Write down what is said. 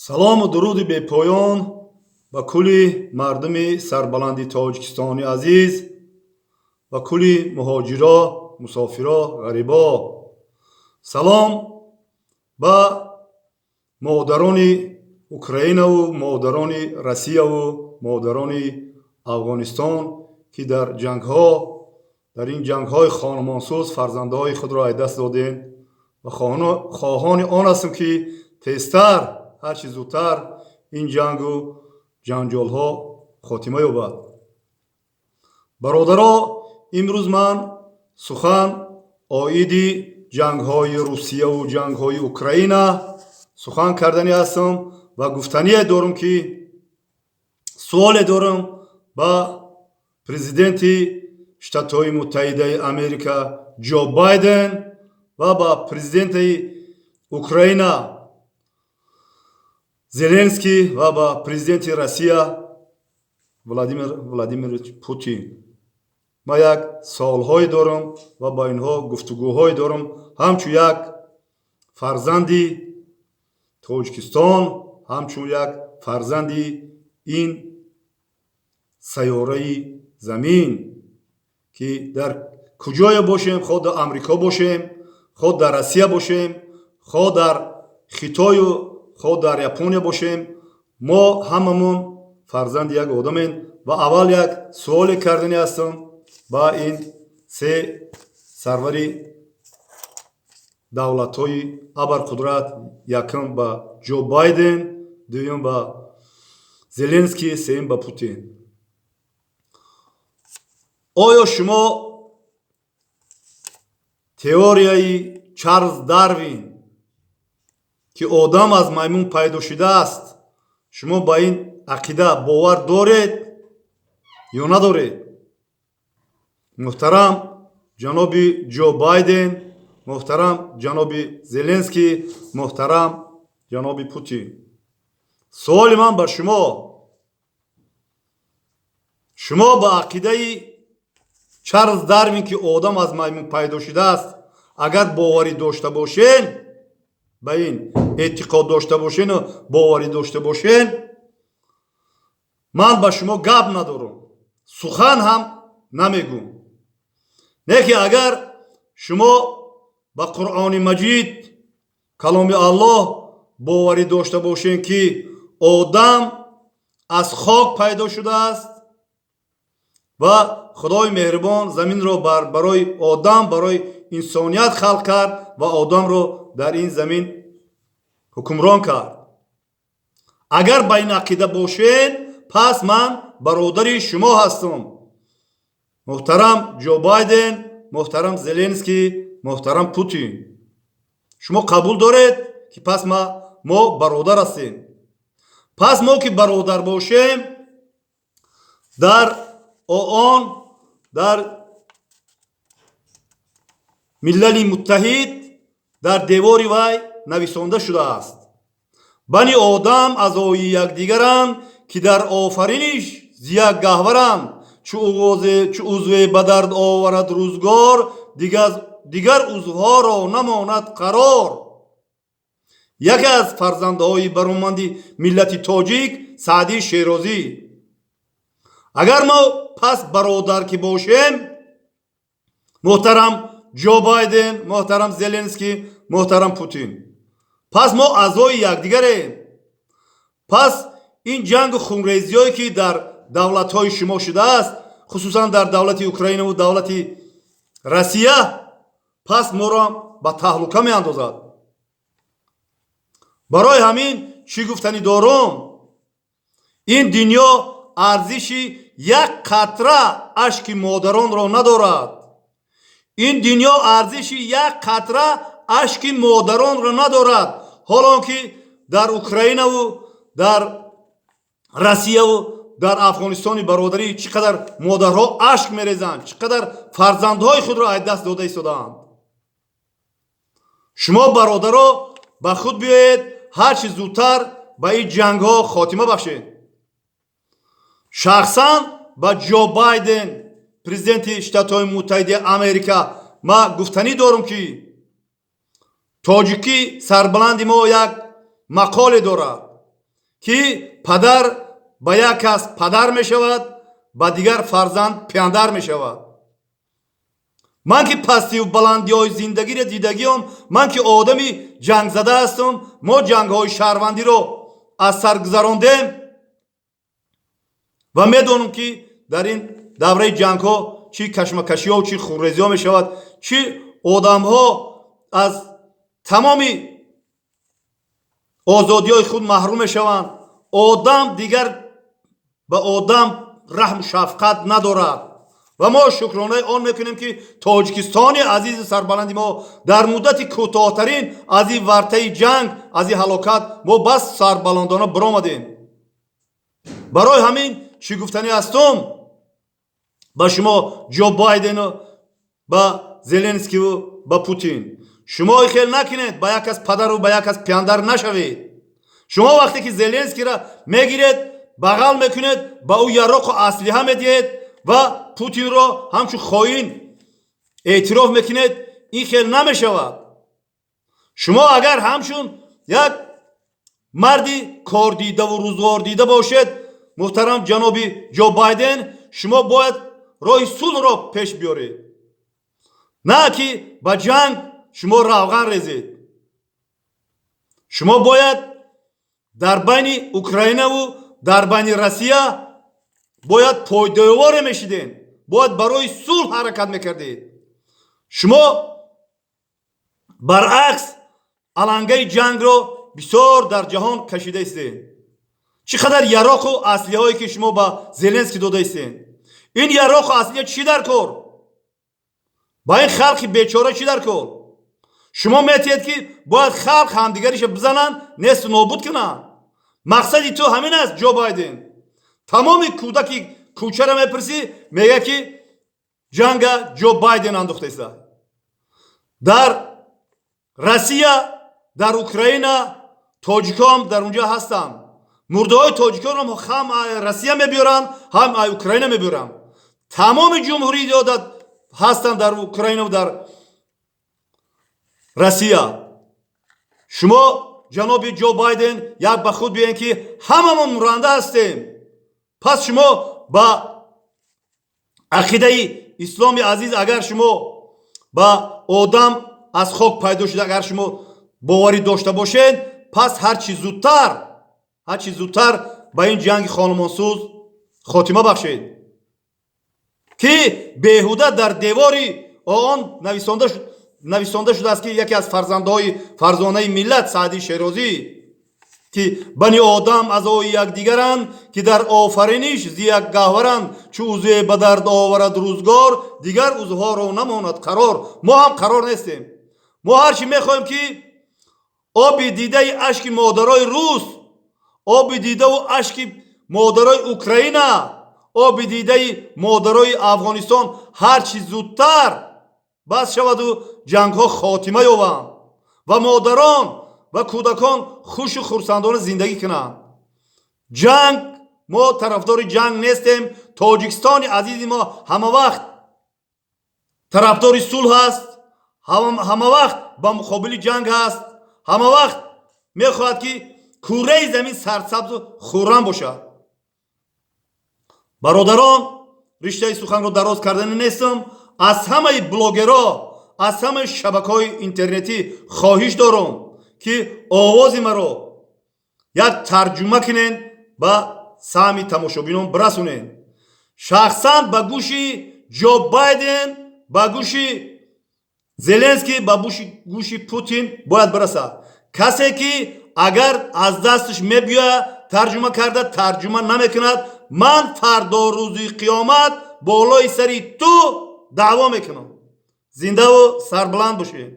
Салому дуруди бепоён ба кулли мардуми сарбаланди Тоҷикистони азиз, ба кулли муҳоҷиро, мусофиро, ғарибо. Салом ба модарони Украинаву модарони Россияву модарони Афғонистон, ки дар ҷангҳо, дар ин ҷангҳои хонамонсӯз фарзандҳои худро аз даст додем, ва хоҳони он ҳастем, ки тезтар, ҳарчи зудтар ин ҷангу ҷанҷолҳо хотима ёбад. Бародаро, имрӯз ман сухан оиди ҷангҳои Русияву ҷангҳои Украина сухан карданӣ ҳастам ва гуфтание дорам, ки суоле дорам ба президенти Штатҳои Муттаҳидаи Америка Ҷо Байден ва ба президенти Украина Зеленский ва ба президенти Россия Владимир Владимирович Путин. Ман як суолҳое дорам ва ба инҳо гуфтугӯҳое дорам, ҳамчун як фарзанди Тоҷикистон, ҳамчун як фарзанди ин сайёраи Замин, ки дар куҷое бошем, хоҳ дар Амрико бошем, хоҳ дар Россия бошем, хоҳ дар Хитою хоҳ дар Япония бошем, мо ҳамамон фарзанди як одамем. Ва аввал як суоле карданӣ ҳастам ба ин се сарвари давлатҳои абарқудрат: якум ба Ҷо Байден, дуюм ба Зеленский, сеюм ба Путин. Оё шумо теорияи Чарлз Дарвин, ки одам аз маймун пайдо шудааст, шумо ба ин ақида бовар доред ё надоред, муҳтарам ҷаноби Ҷо Байден, муҳтарам ҷаноби Зеленский, муҳтарам ҷаноби Путин? Суоли ман ба шумо: шумо ба ақидаи Чарлз Дарвин, ки одам аз маймун пайдо шудааст, агар боварӣ дошта бошен, ба ин эътиқод дошта бошену боварӣ дошта бошен, ман ба шумо гап надорам, сухан ҳам намегӯм. Не ки агар шумо ба Қуръони Маҷид, каломи Аллоҳ боварӣ дошта бошен, ки одам аз хок пайдо шудааст ва Худои меҳрубон заминро барои одам, барои инсоният халқ кард ва одамро дар ин замин ҳукмрон кард, агар ба ин ақида бошен, пас ман бародари шумо ҳастам, муҳтарам Ҷо Байден, муҳтарам Зеленский, муҳтарам Путин. Шумо қабул доред, ки пас мо бародар ҳастем? Пас мо ки бародар бошем, дар ООН, дар Милали Муттаҳид, дар девори вай нависонда шудааст: «Бани одам аъзои якдигаранд, ки дар офариниш зи як гаҳваранд. Чу узве ба дард оварад рӯзгор, дигар узвҳоро намонад қарор». Яке аз фарзандаҳои бароманди миллати тоҷик, Саъдии Шерозӣ. Агар мо пас бародар ки бошем, муҳтарам Ҷо Байден, муҳтарам Зеленский, муҳтарам Путин, пас мо аъзои якдигарем. Пас ин ҷангу хунрезиҳое, ки дар давлатҳои шумо шудааст, хусусан дар давлати Украинаву давлати Россия, пас моро ба таҳлука меандозад. Барои ҳамин чӣ гуфтанӣ дорум? Ин дунё арзиши як қатра ашки модаронро надорад. Ин дунё арзиши як қатра ашки модаронро надорад. Ҳолон ки дар Украинаву дар Россияву дар Афғонистони бародарӣ чӣ қадар модарҳо ашк мерезанд, чӣ қадар фарзандҳои худро аз даст дода истодаанд. Шумо, бародаро, ба худ биёед, ҳарчи зудтар ба ин ҷангҳо хотима бахшед. Шахсан ба Ҷо Байден, президенти Штатҳои Муттаҳидаи Америка, ман гуфтанӣ дорам, ки тоҷикӣ сарбаланди мо як мақоле дорад. Ки падар ба як кас падар мешавад, ба дигар фарзанд пиандар мешавад. Ман ки пастиву баландиҳои зиндагиро дидагиём, ман ки одами ҷангзада ҳастам, мо ҷангҳои шаҳрвандиро аз сар гузарондем ва медонам, ки дар ин давраи ҷангҳо чӣ кашмакашиҳо, чӣ хунрезиҳо мешавад, чӣ одамҳо аз тамоми озодиҳои худ маҳрум мешаванд. Одам дигар ба одам раҳму шафқат надорад. Ва мо шукронаи он мекунем, ки Тоҷикистони азизи сарбаланди мо дар муддати кӯтоҳтарин аз ин вартаи ҷанг, аз ин ҳалокат мо бас сарбаландона биромадем. Барои ҳамин чӣ гуфтанӣ ҳастум ба шумо, Ҷо Байдену ба Зеленскиву ба Путин: шумо хел накунед, ба як кас падару ба як кас пиандар нашавед. Шумо вақте ки Зеленскира мегиред, бағал мекунед, ба ӯ яроқу аслиҳа медиҳед ва Путинро ҳамчун хоин эътироф мекунед, ин хел намешавад. Шумо агар ҳамчун як марди кордидаву рӯзгордида бошед, муҳтарам ҷаноби Ҷо Байден, шумо бояд роҳи сулҳро пеш биёред, на ки ба ҷанг шумо равған резед. Шумо бояд дар байни Украинаву дар байни Россия бояд пойдеворе мешидем, бояд барои сулҳ ҳаракат мекардед. Шумо баръакс алангаи ҷангро бисёр дар ҷаҳон кашида истед. Чӣ қадар яроқу аслиҳое ки шумо ба Зеленский дода истед, ин яроқу аслиҳа чӣ дар кор? Ба ин халқи бечора чӣ дар кор? Шумо метиҳед, ки бояд халқ ҳамдигариша бизананд, несту нобуд кунанд. Мақсади ту ҳамин аст, Ҷо Байден. Тамоми кӯдаки кӯчаро мепурсӣ, мегӯяд, ки ҷанга Ҷо Байден андохтаиста дар Россия, дар Украина. Тоҷикҳоам дар унҷо ҳастанд. Мурдаҳои тоҷиконро ҳам Россия мебиёранд, ҳам Украина мебиёранд. Тамоми ҷумҳурии ҳастанд дар Украинаву дар Россия. Шумо, ҷаноби Ҷо Байден, як ба худ биёед, ки ҳамамон муранда ҳастем. Пас шумо ба ақидаи исломи азиз, агар шумо ба одам аз хок пайдо шуда, агар шумо боварӣ дошта бошед, пас ҳарчи зудтар ба ин ҷанги хонумонсӯз хотима бахшед, ки беҳуда дар девори он нависонда шудааст, ки яке аз фарзандҳои фарзонаи миллат, Саъдии Шерозӣ, ки бани одам аъзои якдигаранд, ки дар офариниш зи як гаҳваранд, чу узве ба дард оварад рӯзгор, дигар узвҳоро намонад қарор. Мо ҳам қарор нестем. Мо ҳарчи мехоҳем, ки оби дидаи ашки модарои рус, оби дидаву ашки модарои Украина, оби дидаи модарои Афғонистон ҳарчи зудтар бас шаваду ҷангҳо хотима ёбанд ва модарон ва кӯдакон хушу хурсандона зиндагӣ кунанд. Ҷанг, мо тарафдори ҷанг нестем. Тоҷикистони азизи мо ҳамавақт тарафдори сулҳ аст, ҳамавақт ба муқобили ҷанг аст, ҳамавақт мехоҳад, ки кураи замин сарсабзу хуррам бошад. Бародарон, риштаи суханро дароз кардани нестам. Аз ҳамаи блогерҳо, аз ҳамаи шабакаҳои интернетӣ хоҳиш дорам, ки овози маро як тарҷума кунен, ба саҳми тамошобинон бирасонен. Шахсан ба гӯши Ҷо Байден, ба гӯши Зеленский, ба гӯши Путин бояд бирасад. Касе ки агар аз дасташ мебиёяд тарҷума карда, тарҷума намекунад, ман фардо рӯзи қиёмат болои сари ту даъво мекунам. Зиндаву сарбаланд бошед.